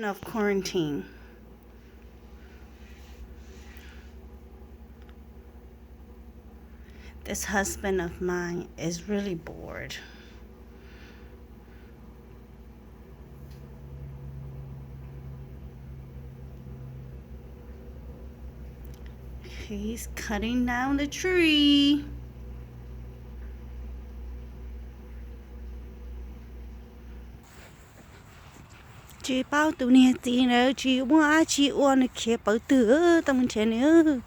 of quarantine. This husband of mine is really bored. He's cutting down the tree. Tsis paub tus niag txiv ntawd tsis muaj dab tsi ua, nws khiav pawv twg tau mus nrhiav nws.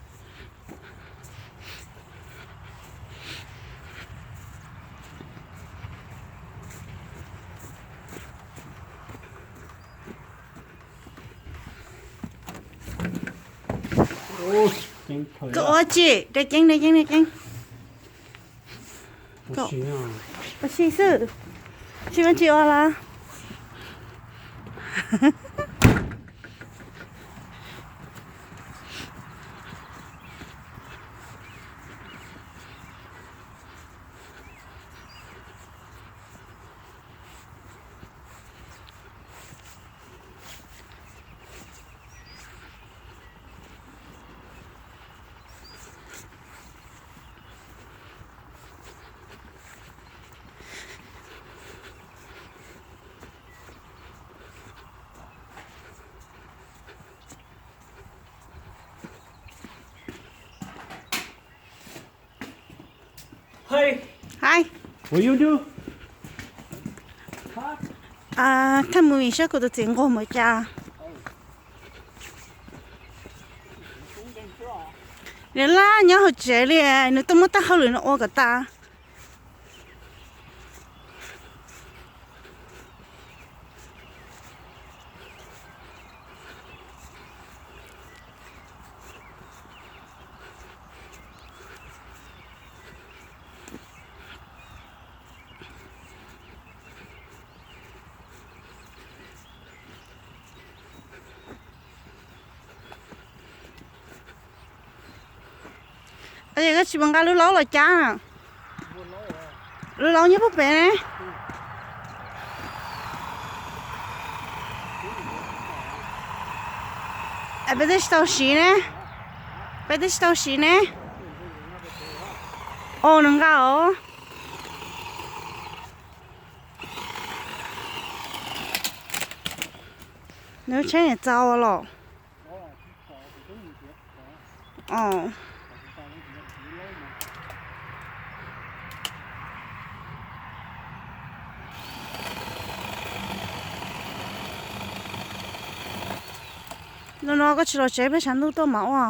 Koj ua tsi? Dai ceeb, dai ceeb, dai ceeb. Ua si xwb, tsis muaj tsis ua los. Hi. Thaj mus saib kuv tus txiv nquag mus cas. Nws laj nyob hauv tsev li, nws tuaj muab tag hauj lwm no ua kom tas. Koj tsis mus nqa lub laub los cab? Lub laub nyob puag pem ne. Peb twb tsis tau siv ne. Peb twb tsis tau siv ne. Os, nws nqa os. Nws tsheb niam txaus los. Hnub no koj tsis los tsev peb tshav ntuj tuaj mam ua.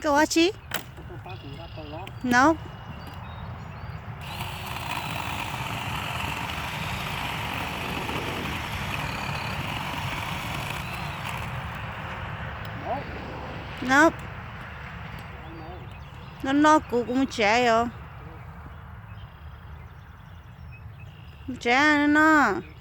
Koj ua tsi? No. No. No no, kuv, kuv mus tsev os. Mus tsev no.